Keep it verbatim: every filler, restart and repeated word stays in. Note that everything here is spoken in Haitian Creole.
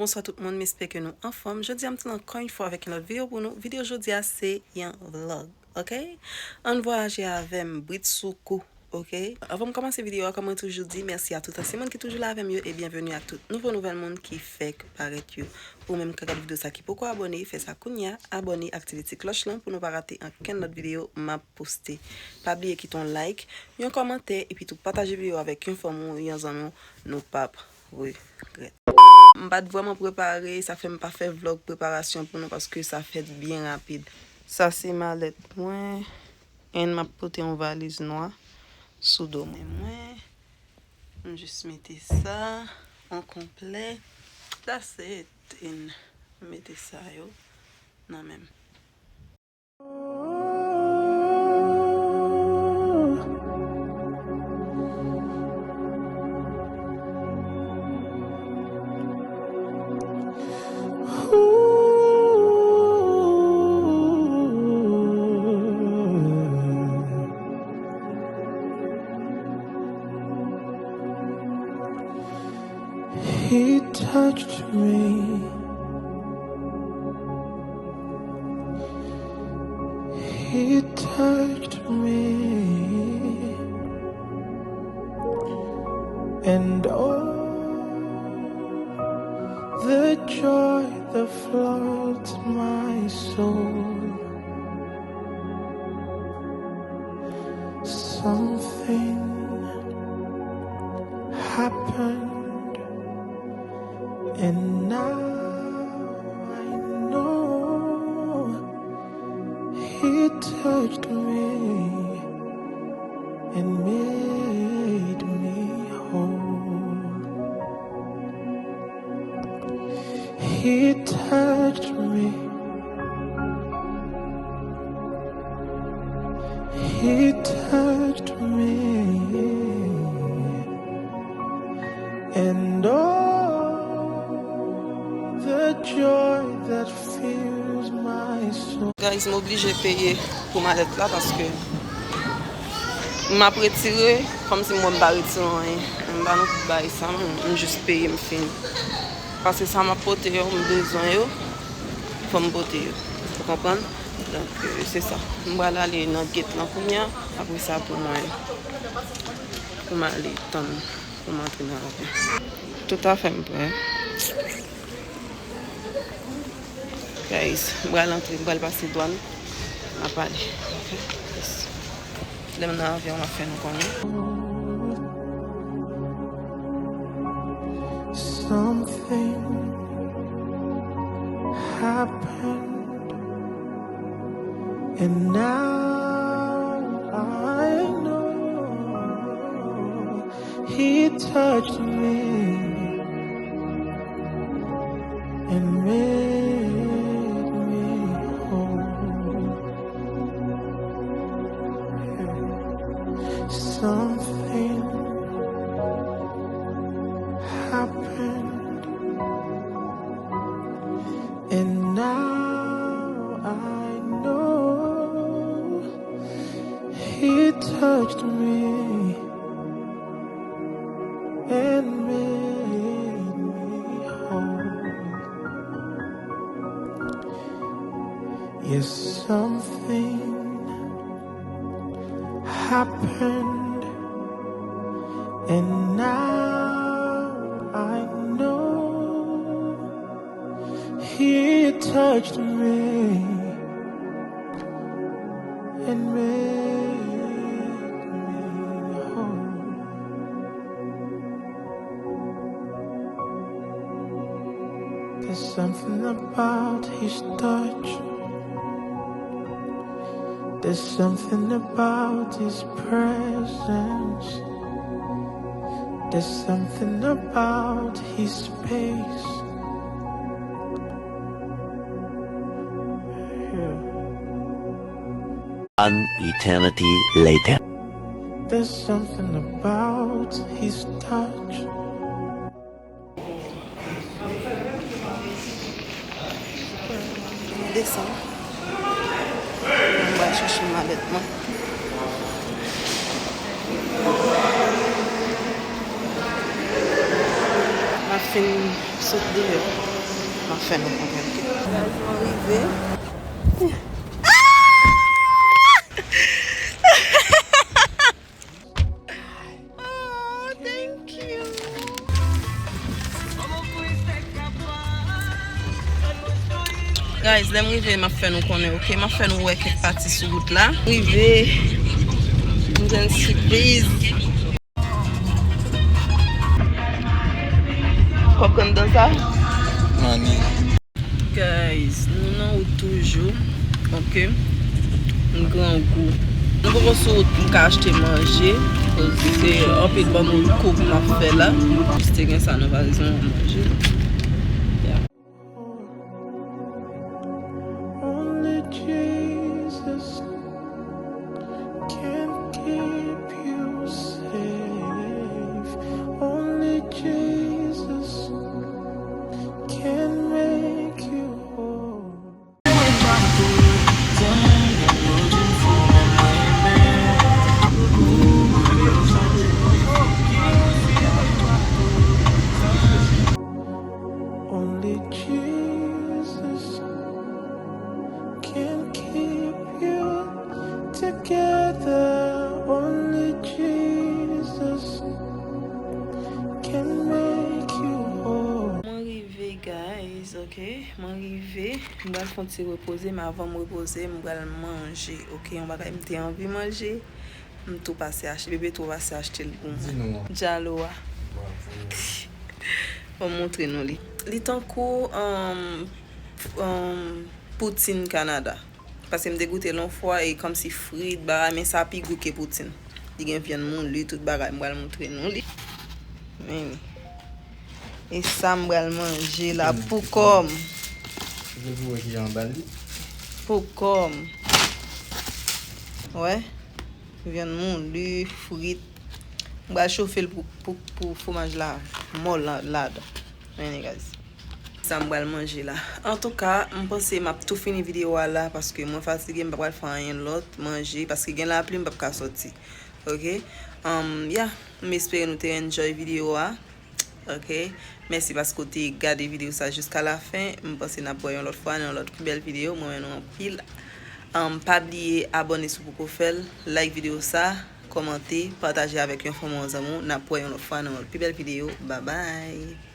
Bonswa tout moun, m espere ke nou anfòm. Jodi a m tounen ankò yon fwa avèk yon lòt videyo pou nou. Videyo jodi a se yon vlog, oke? Ann vwayaje avè m, britsoukou, oke? Anvan m kòmanse videyo a, kòm mwen toujou di, mèsi a tout ansyen moun ki toujou la avè m yo e byenveni a tout nouvo nouvèl moun ki fèk parèt yo. Ou menm k ap gade videyo sa ki poko abòne, fè sa kounye a, abòne, aktive ti klòch lan pou nou pa rate ankenn lòt videyo m ap poste. Pa bliye kite yon like, yon kòmantè, epi tou pataje videyo avèk yon fanmi w, yon zanmi w, nou p ap regrèt. M pa t vrèman prepare, sa fè m pa fè vlòg preparasyon pou nou paske sa fèt byen rapid. Sa se malèt mwen, and m ap pote yon valiz nwa sou do mwen. Mwen, m jis mete sa an konplè. That's it. And m mete sa yo nan men m. He touched me. He touched me. And oh, the joy that floods my soul. Something happened, and now I know he touched me and made me whole. He touched me. He touched me. And oh, the joy that fills my soul. Guys, m oblije peye pou malèt la paske m ap retire, kòmsi m wè m pa retire anyen. M pa nan tout bagay sa, m, m jis peye, m fini. Paske sa m ap pote yo, m bezwen yo, fò m pote yo. Ou konprann? Donk, euh, se sa. M pral ale nan gate lan kounye a, apre sa pou mwen, pou m ale tann, pou m antre nan avyon. Tout afè m prè. Guys, m pral antre, m pral pase dwàn. M ap pale. Ok? Yes. Lè m nan avyon, m ap fè nou konnen. Something happened, and now I know he touched me and made me whole. Something happened, and now I know he touched me and made me whole. Yes, something happened, and now I know he touched me and made me whole. There's something about his touch. There's something about his presence. There's something about his space. Yeah. An eternity later. There's something about his touch. M desann. M pral chèche malèt mwen. M ap fin sot deyò. Fè nou konnen, ok? Guys, mwen rive. Oh, thank you. Guys, lè m rive, m ap fè nou konnen, ok? M ap fè nou wè kèk pati sou wout la. Rive, m jwenn sipriz. Kòk anndan sa? Mani. Guys, nou nan wout toujou. Ok. M grangou. Nou poko sou wout pou n ka achte manje. Koz se anpil bann wout kou pou m ap fè la. Jis te gen sa nan valiz mwen, manje. Yeah. Only Jesus can keep you safe. Only Jesus can make you whole. Only Jesus can keep you together. Only Jesus can make you whole. Mwen rive, guys, ok? Mwen rive. M pral fè yon ti repoze, men avan m repoze, m pral manje, ok? Yon bagay m te anvi manje, m tou pase achte. Bebe tou pase achte l pou mwen. Di nou an. Djalo a. Bravo. Bon, m montre nou li. Li tankou, um, um, poutine Kanada. Paske m te goute l yon fwa e kòmsi frit, bagay, men sa pi gou ke poutine. Li gen vyann mouli, tout bagay. M pral montre nou li. Men, e sa m pral manje la pou kò m. Pou kò m. Wè. Vyann mouli, frit. M pral chofe l pou, pou, pou fwomaj la mòl la, ladan. Men, guys. Sa m pral manje la. Antouka, m panse m ap tou fini videyo a la paske mwen fatige, m pa pral fè anyen lòt, manje, paske gen lapli, m p ap ka sòti. Ok? Um, yeah, m espere nou te enjoy videyo a. Ok? Mèsi paske w te gade videyo sa jiska lafen. M panse n ap wè yon lòt fwa nan yon lòt pi bèl videyo. Mwen renmen nou anpil. Um, pa bliye abòne si w poko fè l, like videyo sa, kòmante, pataje avèk yon fanmi, yon zanmi w. N ap wè yon lòt fwa nan yon lòt pi bèl videyo. Babay!